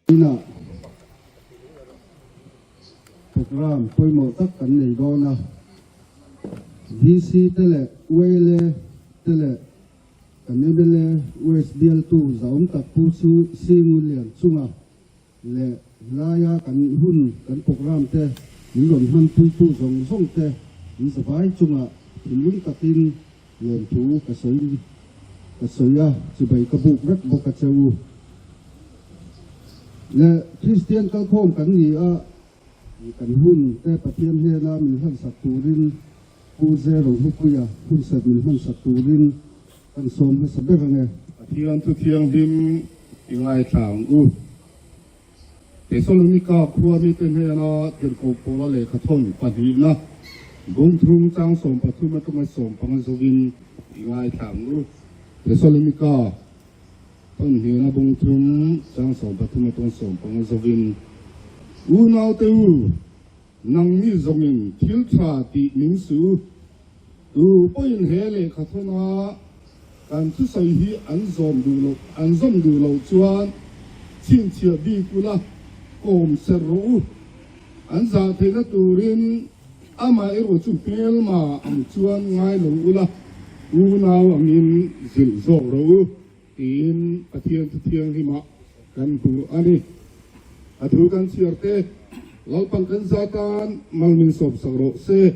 Inah program pawimawh tak kan nei dawn a, VC te leh ULA te leh kan mla West bialtu zahawm tak Pu Chu Singulian chunga leh laia kan hun kan program te min rawn hmanpuitu zawng zawng te min zavai chunga thinlung takin Lawmthu ka sawi ka sawi a, chibai ka buk vek bawk a che u. Le Kristian kalkhawm kan ni a, kan hun te Pathian hnena min hlansak turin Pu Zero Hlupuia hunserh min hmansak turin kan sawm hmasa ber ang e. Pathian thu thianghlim i ngaithla ang u. Thesalonika khua mite hnena tirhkoh Paula lehkhathawn pahnihna bungthum chang 13 atanga 15 zawin i ngaithla ang u. Thesalonika pahnihna bungthum chang 13 atanga 15 zawin, Unaute u, nangni zawngin thil tha tih ning suh u. Tu pawhin he lehkhathawna kan thusawi hi an zawm duh loh an zawm duh loh chuan chhinchhiah bik ula kawm serh rawh u. An zah theihna turin amah erawh chu hmelma ang chuan ngai lo ula, unau angin zilh zawk rawh u tiin Pathian thu thianghlimah kan hmu a ni. A thu kan chhiar te Lalpan kan zatan mal min sawmsak rawh se.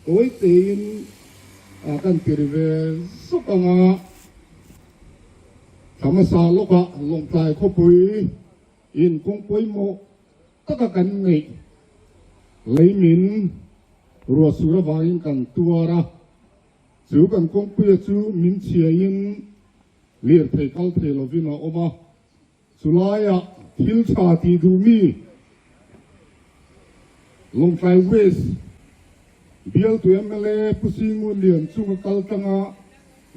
Tawi tein kan tir ve zuk ang a, thla hmasa lawkah Lawngtlai khawpui in kawng pawimawh taka kan neih leimin ruah sur avangin kan tuar a, chu kan kawngpuia chu min chhiaiin lirthei kal thei lovin a awm a. Chulaiah thil tha tih duhmi Lawngtlai West bialtu mla Pu Singun Lian chunga kal tanga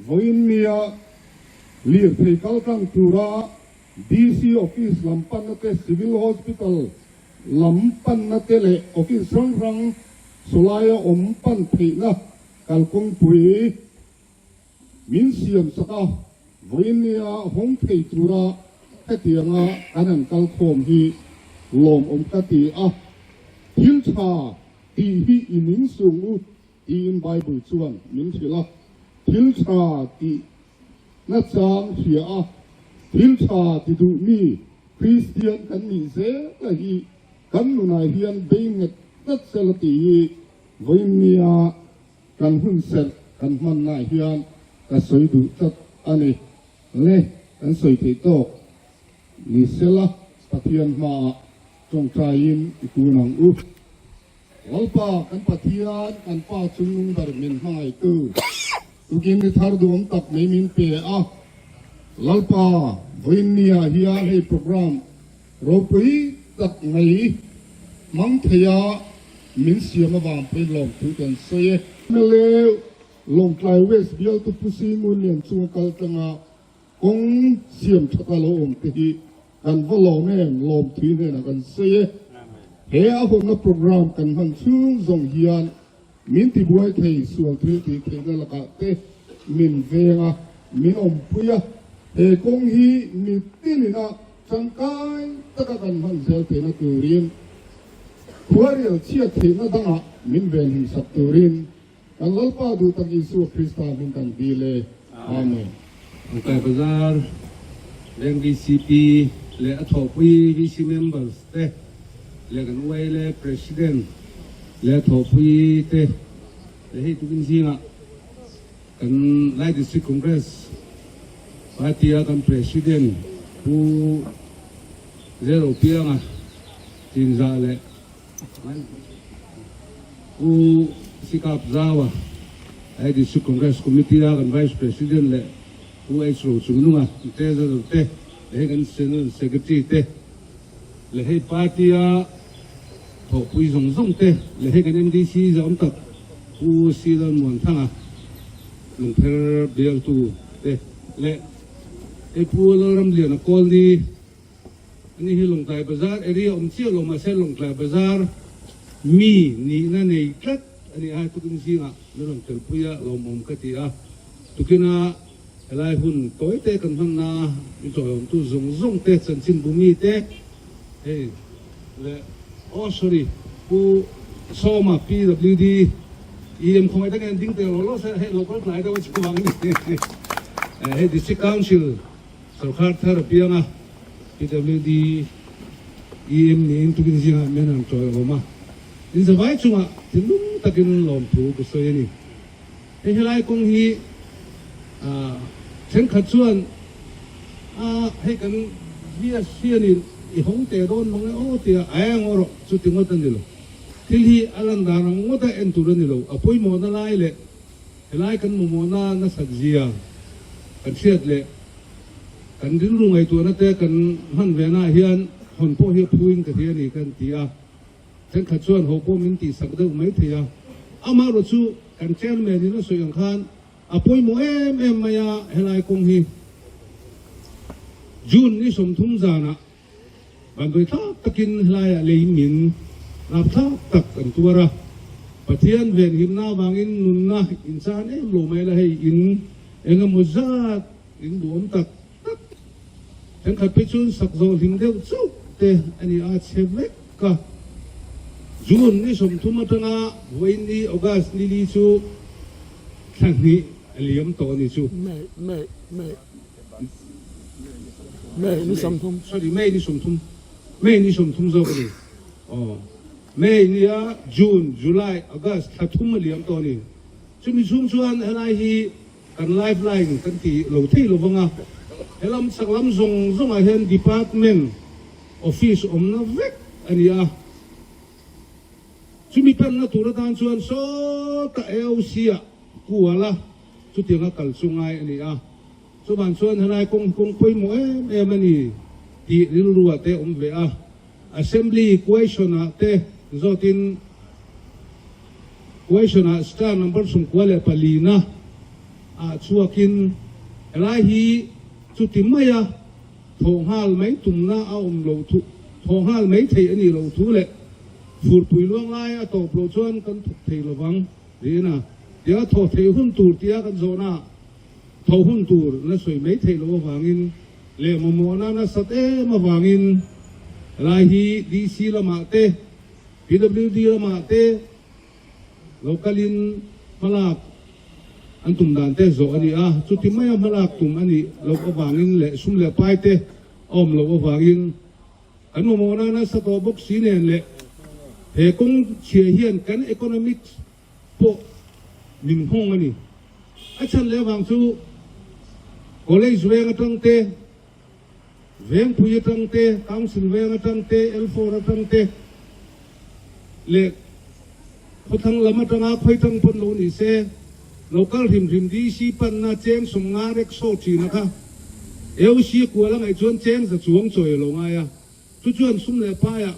vawiin nia lirthei kal tlang tura DC Office lam panna te, Civil Hospital lam panna te leh office hrang hrang chulaia awm pan theihna kalkawngpui Min siam sak a, vawiin nia hawng thei tura hetianga kan han kal khawm hi lawmawm ka ti a, thil tha tih hi i ning sung u tiin Bible chuan min hrilh a, thil tha tih nachang hria a, thil tha ti duh mi Kristian kan nih zel a hi kan nunah hian bei nghet nghet sela tih hi vawiin nia Kan hun serh kan hmannaah hian ka sawi duh tlat a ni. Le, kan sawi theih tawk ni sela Pathian hmaah tawngtaiin i kun ang u. Lalpa kan Pathian, kan Pa chungnung ber min hmangaihtu, tukin ni thar duhawm tak mai min pe a. Lalpa, vawiin niah hian hei program Ropui tak mai hmang theia min siam avang pawhin lawmthu kan sawi e. Mla Lawngtlai West bialtu Pu Singun Lian chunga kal tlanga kawng siam thata lo awm te hi kan va lawm em lawmthui hnenah kan sawi e. He a hawnna program kan hman chhung zawng hian min tibuai thei sual thil tih theihna lakah te min veng a, min awmpui a. He kawng hi mitinin a Tangkai taka kan hman zel theihna turin khuarel chhiat theihna dangah min venhim sak turin kan Lalpa duh tak Isua Krista hming kan dil e. Amen. Tangkai Bazar Leng VCP leh a thawhpui VC members te leh kan YLA President leh a thawhpui te leh hei tukin zingah Kan Lai District Congress Party a kan President Pu Zero Pianga Chinzah leh Pu Sikap Zaua Lai District Congress Committee a kan Vice President leh Pu H Rochungnunga Treasurer te leh hei kan General Secretary te leh hei Party a Thawhpui zawng zawng te leh hei kan MDC zawm tak Pu Silal Muanthanga lungpher bialtu te leh hei Pu Lalramliana Kawlni ani hi Lawngtlai Bazar area awm chiah lo mahse Lawngtlai Bazar mi nihna nei tlat a ni a, tukin zingah min rawn telpui a lawmawm ka ti a, tukina. Helai hun tawi te kan hman na min tawiawmtu zawng zawng te chanchinbu mi te hei leh oh sorry Pu Sawma PWD EM khawngaih takin an ding tel lo lo se hei local tlai deuh a chhuak a ni hei District Council Sorkar thar apianga PWD EM niin tukin zingah min han tawiawm a inzavai chungah thinlung takin lawmthu ka sawi a ni. Hei helai kawng hi thenkhat chuan hei kan VS hianin i hawng teh dawn mang e aw tia a eng aw rawh chuti ngawt a ni lo. Thil hi a lan dan ang ngawt a en tur a ni lo. A pawimawhna lai leh helai kan mamawhna nasat zia kan hriat leh kan rilru ngaihtuahna te kan hman ve naah hian hawn pawh hi a phuin ka hria a ni kan ti a. Thenkhat chuan ho pawh min tihsak deuh mai thei a, amaherawh chu kan chairman in a sawi ang khan a pawimawh em em mai a, helai kawng hi June ni 30 zanah vanduai thlak takin helaiah lei min rapthlak tak an tuar a, Pathian venhimna avangin nunna inchan em lo mai la hei in engemaw zat in duhawm tak tak. Thenkhat phei chuan sak zawh hlim deuh chauh te a ni a, chhe vek ka. June ni 30 atanga vawiin ni August ni li chu thla hnih a liam tawh a ni chu. May, May, May, May ni 30. Sorry, May ni 30, May ni 30 zawk a ni. Aw, May nia June, July, August thla thum a liam tawh a ni. Chumi chhung chuan helai hi Kan life line kan ti lo thei lo vang a, helam chak lam zawng zawngah hian department office awmna vek a ni a, chumi panna tur atan chuan sawta AOC ah kual a, chutianga kal chu ngai a ni a, chuvan chuan helai kawng hi kawng pawimawh em em a ni tih rilru ah te awm ve a, Assembly question ah te zawtin question ah star number 94 na ah chhuakin helai hi chuti maia thawh nghal mai tumna a awm loh thu thawh nghal mai thei a nih loh thu leh furpui luang lai a tawp loh chuan kan thawk thei lovang tiin a tia thawh theih hun tur tia kan zawhna ah thawh hun tur la sawi mai theih loh avangin leh mamawhna nasat em avangin helai hi DC lamah te, PWD lamah te lo kalin hmalak an tum dan te zawh a ni a, chuti maia hmalak tum a nih loh avangin leh sum leh pai te a awm loh avangin kan mamawhna nasa tawh bawk si nen leh he kawng chhia hian kan economics pawh min nghawng a ni. A chhan leh avang chu College veng atang te, Vengpui atang te, Council veng atang te, L4 atang te leh khawthlang lam atanga khawitang pawn lo ni se, local hrim hrim DC panna cheng 50 rek saw thin a kha AOC kual a ngaih chuan cheng za chuang chawi a lo ngai a. Chu chuan sum leh paiah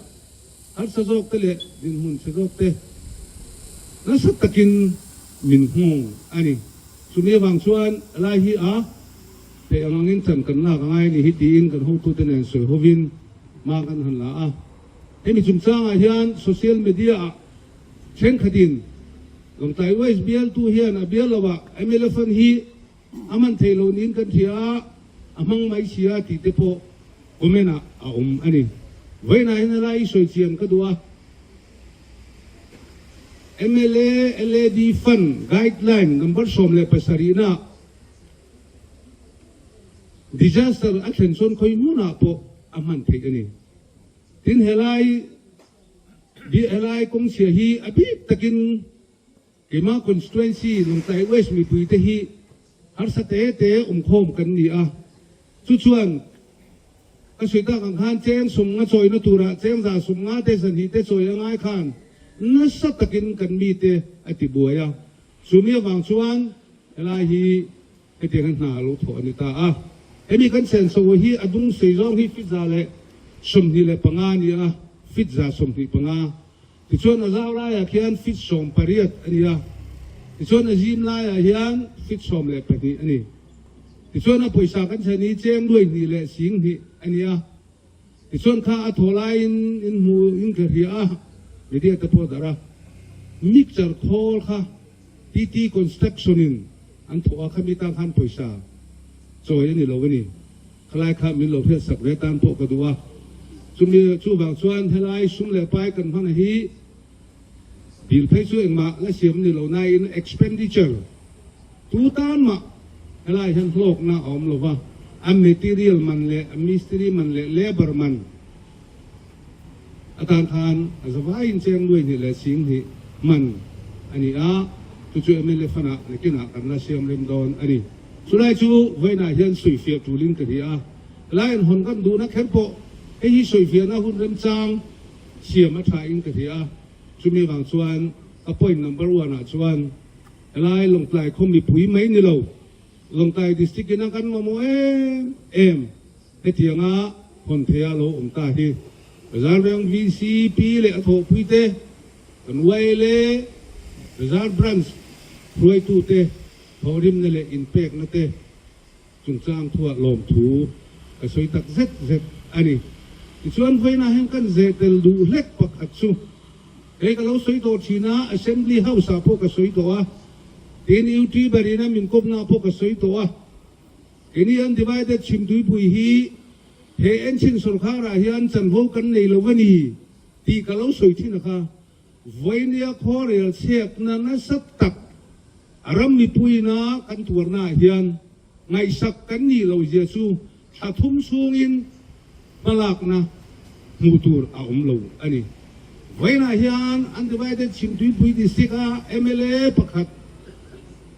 harsa zawk te leh dinhmun chhe zawk te nasa takin min nghawng a ni. Chumi avang chuan lai hi a theih ang angin chan kan lak a ngai a ni hi tiin kan hotute nen sawi hovin hma kan han la a. Hemi chungchangah hian social media-ah thenkhatin Lawngtlai West bialtu hian a bial loah mla fund hi A hman theih loh niin kan hria a, a hmang mai si a tih te pawh comment ah a awm a ni. Vawiinah hian helai i sawi chian ka duh a, mla LAD Fund Guideline number 17 na disaster a thlen chuan khawi hmunah pawh a hman theih a ni. Tin helai helai kawngchhia hi a bik takin Keimah constituency Lawngtlai West mipuite hi harsa te te awmkhawm kan ni a, chu chuan ka sawi tak ang khan cheng 50 chawina turah cheng 150 te 200 te chawi a ngai khan nasa takin kan mite a ti buai a, chumi avang chuan helai hi hetiang hna a lo thawh a ni ta a. Hemi kan senso hi a dung sei zawng hi feet 125 a ni a, feet 125. Tichuan a zau laiah khian feet 18 a ni a, tichuan a zim laiah hian feet 12 a ni. Tichuan a pawisa kan chhan hi cheng nuai hnih leh sing hnih a ni a, tichuan kha a thaw laiin in hmu in ka hria a, media te pawh darh a, mixer khawl kha TT Construction in an thawh a, khami tang khan pawisa. Chawi a ni lo a ni. Khalai kha min lo hriatsak ve tan pawh ka duh a. Chumi chuvang chuan helai sum leh pai kan hman hi bill phei chu engmah la siam ni lo nain expenditure tu tan mah helai hian hlawkna a awm lo va, a material man leh a mistiri man leh labour man atan khan a zavaiin cheng nuai hnih leh sing hnih man a ni a, chu chu mla fund ah nakinah kan la siam rem dawn a ni. Chulai chu vawiinah hian sawifiah tulin ka hria a, helai an hawn kan duhna kher pawh hei hi sawifiahna hun remchang siam a thain ka hria a, chumi avang chuan ka point number one ah chuan helai Lawngtlai khaw mipui mai ni lo, Lawngtlai district ina kan mamawh em em. Hetianga hawn theia lo awm ta hi Bazar VCP leh a thawhpuite, kan YLA Bazar Branch hruaitute thawhrimna leh inpekna te chungchang thuah lawmthu ka sawi tak zet zet a ni. Tichuan vawiinah hian kan zeh tel duh hlek pakhat chu hei ka lo sawi tawh thin a, Assembly House-ah pawh ka sawi tawh a, tin YouTuber ina min kawpnaah pawh ka sawi tawh a, Keini Undivided Chhimtuipui hi he enchhin sawrkharah hian chanvo kan nei lo a ni tih ka lo sawi thin a kha. Vawinia khuarel chhiatna nasa tak a ram mipuina kan tuarnaah hian ngaihsak kan nih lo zia chu thla thum chhungin hmalakna hmuh tur a awm lo a ni. Vawiinah hian Undivided Chhimtuipui District-a mla pakhat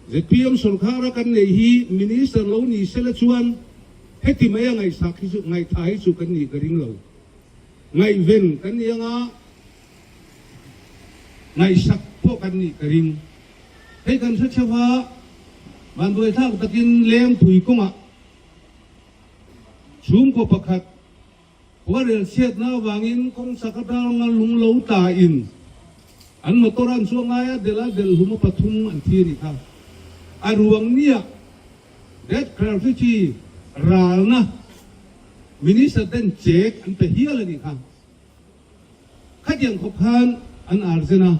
zpm sawrkhara kan neih hi Minister lo ni sela chuan heti mai a ngaihsak hi chu ngaihtha hi chu kan nih ka ring lo. Ngaihven kan ni anga ngaihsak pawh kan nih ka ring. Hei kan hre theuh a, vanduaithlak takin Lengpui kawngah Chhungkaw pakhat khuarel chhiatna avangin kawng chak atanga lung lo tain an motor an chuang ngai a, delh a delh hlum a pathum an thi a nih kha. A ruang nia Death Graffiti ralna Minister ten check an pe hial a nih kha. Khatiang khawp khan an arzen a,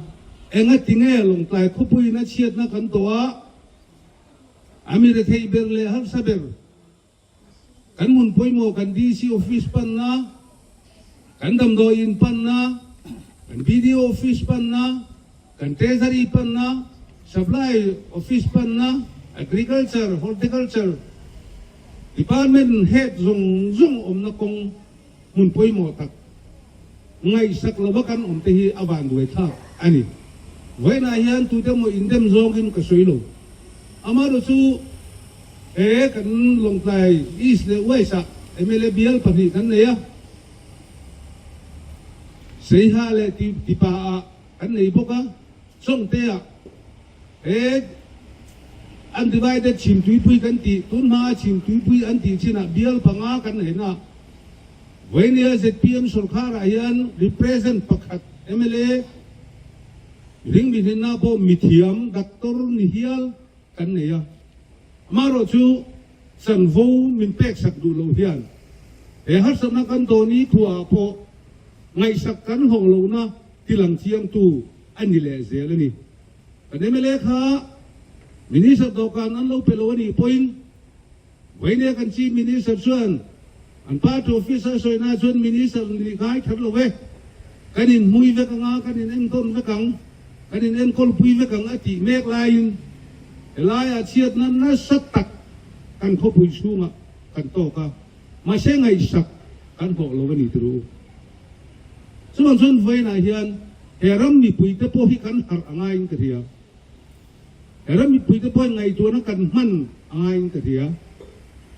enga tinge Lawngtlai khawpuiin a chhiatna kan tawh a, A mi rethei ber leh harsa ber kan hmun pawimawh kan DC office panna, kan damdawi in panna, kan BDO office panna, kan Treasury panna, Supply office panna, Agriculture, Horticulture department head zawng zawng awmna kawng hmun pawimawh tak ngaihsak lova kan awm te hi a van buai thlak a ni. Vawiinah hian tute emaw indem zawngin ka sawi lo. Amaherawh chu he kan Lawngtlai East leh West ah mla bial pahnih kan nei a, Seiha leh Tipa ah kan nei bawk a, Chawngte ah he Undivided Chhimtuipui kan tih, tun hmaa Chhimtuipui an tih chinah bial panga kan nei na. Vawinia zpm sawrkharah hian represent pakhat mla ring mihlinna pawh mithiam doctor ni hial kan nei a. Amaherawh chu chanvo min peksak duh loh hian he harsatna kan dawn i khuaah pawh ngaihsak kan hlawh lohna tilang chiangtu a ni leh zel a ni. Kan mla kha Minister dawhkan an lo pe lo a nih pawhin Vawinia kan Chief Minister chuan an party office a sawina chuan Minister nih ngai kher lo e, kan inhmui vek anga, kan inenkawl vek ang, kan inenkawlpui vek ang a tih mek laiin helaiah chhiatna nasa tak kan khawpui chhungah kan tawk a, mahse ngaihsak kan hlawh lo a ni tirh u. Chuvang chuan vawiinah hian he ram mipuite pawh hi kan harh a ngaiin ka hria. He ram mipuite pawh hi ngaihtuahna kan hman a ngaiin ka hria.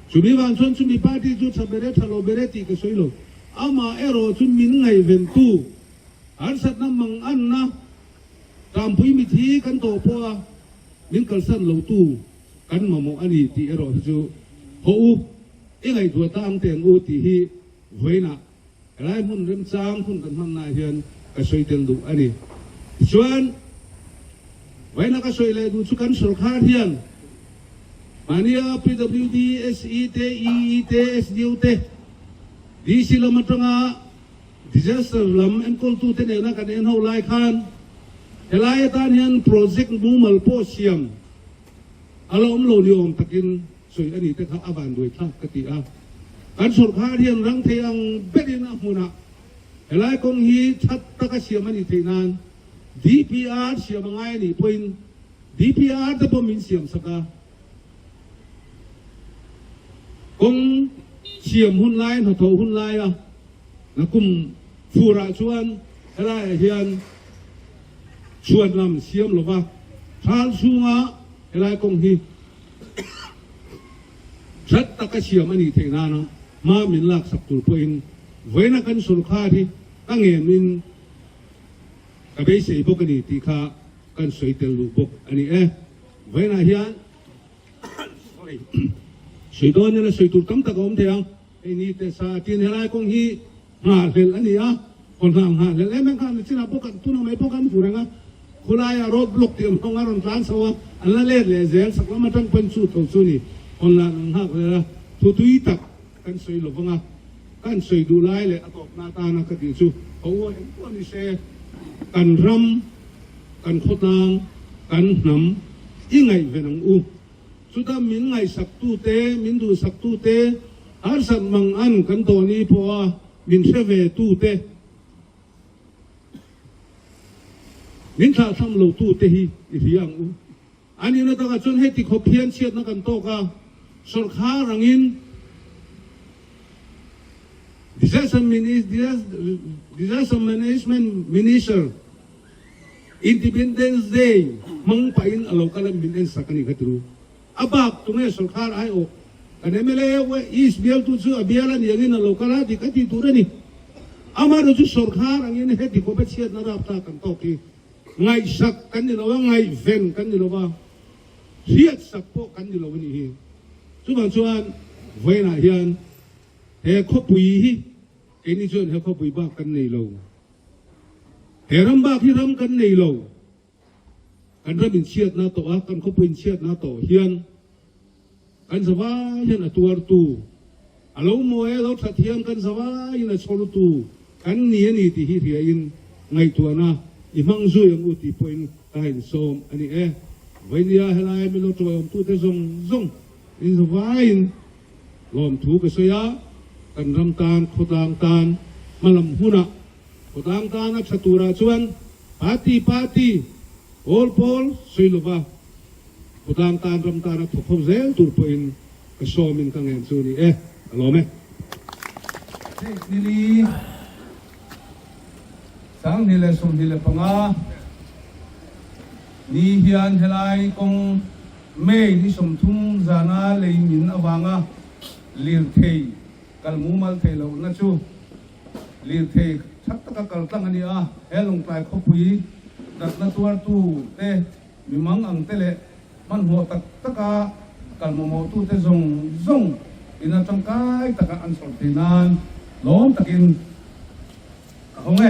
Chumi vang chuan chumi party chu tha ber e, tha lo ber e tih ka sawi lo. Amah erawh chu min ngaihventu, harsatna manganna tanpui mithi kan tawh pawh a min kalsan lotu kan mamawh a ni tih erawh hi chu hawh u, i ngaihtuah ta ang teng u tih hi vawiinah Helai hmun remchang hun kan hmannaah hian ka sawi tel duh a ni. Tichuan, vawiina ka sawi leh duh chu kan sawrkhar hian mahnia PWD, SE te, EE te, SDO te, DC lam atanga disaster lam enkawltute nena kan en ho lai khan helai atan hian project mumal pawh siam a la awm lo ni awm takin. sawi a nih te kha a vanduai thlak ka ti a. Kan sawrkar hian rang thei ang berin a hmunah helai kawng hi that taka siam a nih theih nan DPR siam a ngai a nih pawhin DPR te pawh min siam sak a. Kawng siam hun lai, hnathawh hun laia nakum furah chuan helaiah hian chhuan lam siam lova thal chhunga helai kawng hi that taka siam a nih theih nana hma min laksak tur pawhin vawiina kan sawrkar hi ka ngemin ka beisei bawk a ni tih kha kan sawi tel duh bawk a ni e. Vawiinah hian sorry sawi dawn ila sawi tur tam tak a awm thei ang. Hei ni te sa tin helai kawng hi nghahhlelh a ni a, khaw hna nghahhlelh em em kha an chinah pawh kan tuna mai pawh kan hmu reng a, khulaiah road block tih ang hawng a rawn tlan chho a, an la let leh zel chak lam atang pawhin chu tho chu ni khaw hna an nghakhlelh a, thu tui tak kan sawi lo vang a, kan sawi duh lai leh a tawpna atana ka tih chu ka u eng pawh ni se kan ram kan khawtlang kan hnam i ngaihven ang u. Chuta min ngaihsaktute, min duhsaktute, harsat mang an kan tawhni pawha min hre ve tute, min thlahthlam lotute hi i hria ang u. A nihna takah chuan heti khawp hian chhiatna kan tawk a, sawrkhar angin Disaster Management Minister, Independence Day hmang pahin a lo kal a min en sak a nih kha turu. A bak tunge sawrkhar aiawh kan mla East bialtu chu a bial a ni angin a lo kal a dik a tih tur a ni. Amaherawh chu sawrkhar angin heti khawpa chhiatna rapthlak kan tawk hi ngaihsak kan ni lo a, ngaihven kan ni lo a, hriatsak pawh kan ni lo a nih hi. Chuvang chuan vawiinah hian he khawpui hi keini chuan he khawpui bak kan nei lo. He ram bak hi ram kan nei lo. Kan ram inchhiatna tawh a, kan khawpui inchhiatna tawh hian kan zavai hian a tuartu, a lo mawi a lo that hian kan zavaiin a chhawrtu kan ni a ni tih hi hriain ngaihtuahna i hmang zui ang u tih pawhin ka insawm a ni e. Vainia helai min lo tawiawmtute zawng zawng in zavaiin Lawmthu ka sawi a, kan ram tan, khawtlang tan, hmalam hunah khawtlang tana tha turah chuan party party, pawl pawl sawi lova khawtlang tan ram tana thawk ho zel tur pawhin ka sawmin ka ngen chu a ni e, ka lawm e. Hei nili 2025 ni hian helai kawng May ni 30 zana lei min avanga lirthei kal mumal thei lohna chu lirthei that taka kal tlang a ni a. He Lawngtlai khawpui natna tuartu te, mimang ang te leh hmanhmawh tak taka kal mamawhtute zawng zawng ina tangkai taka an chhawr thei nan lawm takin ka hawng e.